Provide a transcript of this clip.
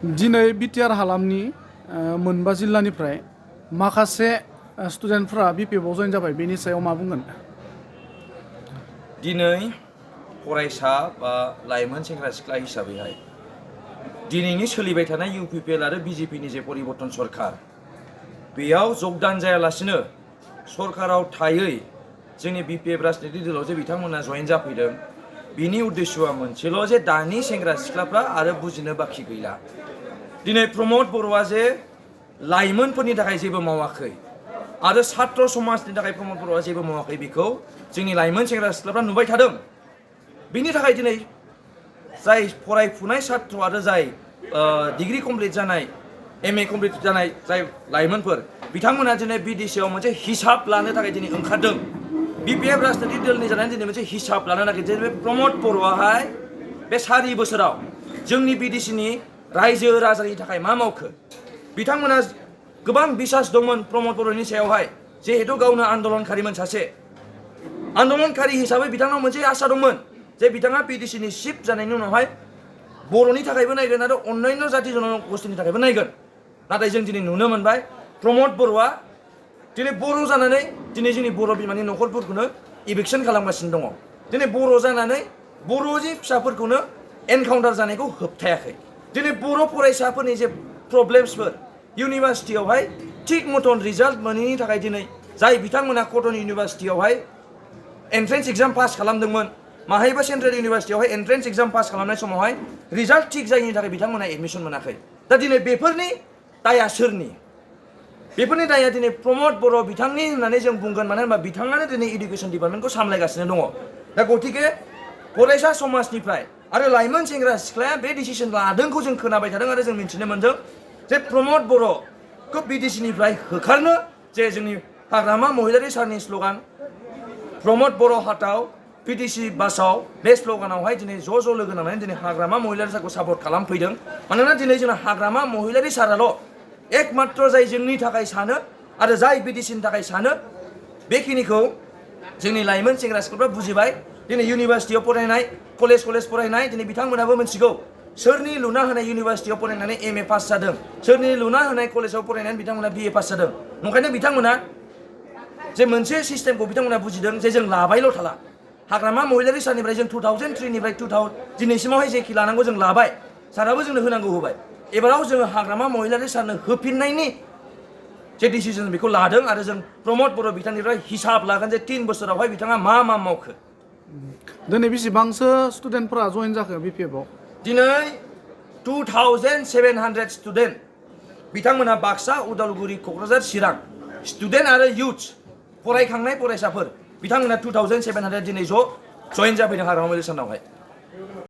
दिनै बिटिआर हालामनि मोनबा जिल्लानिफ्राय माखासे स्टुडेन्टफ्रा बिपिएफआव जइन जाबाय बेनि सायाव मा बुंगोन? दिनै फरायसा बा लाइमोन सेंग्रा सिख्ला हिसाबैहाय दिनैनि सोलिबाय थानाय इउपिपिएल आरो बिजेपिनि जे परिबर्तन सरकार बेयाव जगदान जायालासिनो सरकाराव थायै जोंनि बिपिएफ राजनितिक दलाव जे बिथांमोना जइन जाफैदों बिनि उद्देश्यआ मोनसेल' जे दानि सेंग्रा सिख्लाफ्रा आरो बुजिनो बाखि गैला। दिनै प्रमद बर'आ जे लाइमोनफोरनि थाखाय जेबो मावाखै आरो छात्र समाजनि थाखाय प्रमद बर'आ जेबो मावाखै बेखौ जोंनि लाइमोन सेंग्रा सिख्लाफ्रा नुबाय थादों। बिनि थाखाय दिनै जाय फरायफुनाय छात्र आरो जाय डिग्री कमप्लिट जानाय एमए कमप्लिट जानाय जाय लाइमोनफोर बिथांमोना दिनै बिडिसिआव मोनसे हिसाब लानो थाखाय दिनै ओंखारदों। बिपिएफ राजनितिक दलनि जानानै दिनै मोनसे हिसाब लानो नागिरदों जे प्रमद बर'आहाय बे 4 बोसोराव जोंनि बिडिसिनि रायजो राजानि थाखाय मा मावखो। बिथांमोना गोबां बिसास दंमोन प्रमद बर'नि सायावहाय, जिहेतु गावनो आन्दलनकारिमोन सासे आन्दलनकारि हिसाबै बिथांनाव मोनसे आसा दंमोन जे बिथाङा बिडिसिनि चिफ जानायनि उनावहाय बर'नि थाखायबो नायगोन आरो अन्यान्य जाति जनगोष्ठीनि थाखायबो नायगोन। नाथाय जों दिनै नुनो मोनबाय प्रमद बर'आ दिनै बर' जानानै दिनै जोंनि बर' बिमानि न'खरफोरखौनो इभिक्सन खालामगासिनो दङ। दिनै बर' जानानै बर'नि फिसाफोरखौनो एनकाउन्टार जानायखौ होबथायाखै। दिनै बर' फरायसाफोरनि जे प्रब्लेम्सफोर इउनिभार्सिटियावहाय थिग मटन रिजाल्ट मोनैनि थाखाय दिनै जाय बिथांमोना कटन इउनिभार्सिटियावहाय एन्ट्रेन्स एग्जाम पास खालामदोंमोन, माहायबा सेन्ट्रेल इउनिभार्सिटियावहाय एन्ट्रेन्स एग्जाम पास खालामनाय समावहाय रिजाल्ट थिग जायैनि थाखाय बिथांमोना एडमिसन मोनाखै। दा दिनै बेफोरनि दाया सोरनि? बेफोरनि दाया दिनै प्रमद बर' बिथांनि होननानै जों बुंगोन, मानो होनबा बिथाङानो दिनै इडुकेसन डिपार्टमेन्टखौ सामलायगासिनो दङ। दा गतिके फरायसा समाजनिफ्राय आरो लाइमोन सेंग्रा सिख्लाया बे डिसिसन लादोंखौ जों खोनाबाय थादों आरो जों मिन्थिनो मोन्दों जे प्रमद बर'खौ बिडिसिनिफ्राय होखारनो जे जोंनि हाग्रामा महिलारि सारनि स्ल'गान प्रमद बर' हाटाव पिटिसि बासाव बे स्ल'गानावहाय दिनै ज' लोगो नांनानै दिनै हाग्रामा महिलारि सारखौ सापर्ट खालामफैदों। मानोना दिनै जोंना हाग्रामा महिलारि साराल' एकमात्र जाय जोंनि थाखाय सानो आरो जाय बिडिसिनि थाखाय सानो बेखिनिखौ जोंनि लाइमोन सेंग्रा सिख्लाफ्रा बुजिबाय। दिनै इउनिभार्सिटियाव फरायनाय कलेज फरायनाय दिनै बिथांमोनाबो मिथिगौ सोरनि लुना होनाय इउनिभार्सिटियाव फरायनानै एमए पास जादों, सोरनि लुना होनाय कलेजाव फरायनानै बिथांमोना बिए पास जादों। नंखायनो बिथांमोना जे मोनसे सिस्टेमखौ बिथांमोना बुजिदों जे जों लाबायल' थाला। हाग्रामा महिलारि सारनिफ्राय जों 2003निफ्राय दिनैसिमावहाय जेखि लानांगौ जों लाबाय, साराबो जोंनो होनांगौ होबाय। एबाराव जोङो हाग्रामा महिलारि सारनो होफिननायनि जे डिसिजन बेखौ लादों आरो जों प्रमद बर' बिथांनिफ्राय हिसाब लागोन जे 3 बोसोरावहाय बिथाङा मा मावखो। दिनै बेसेबांसो स्टुडेन्टफ्रा जइन जाखो बिपिएफआव? दिनै 2700 स्टुडेन्ट बिथांमोनहा बाक्सा, उदालगुरि, क'क्राझार, चिरां स्टुडेन्ट आरो इउथ्स फरायखांनाय फरायसाफोर बिथांमोनहा 2700 दिनै जइन जाफैदों हाग्रामा महिलारि सारनावहाय।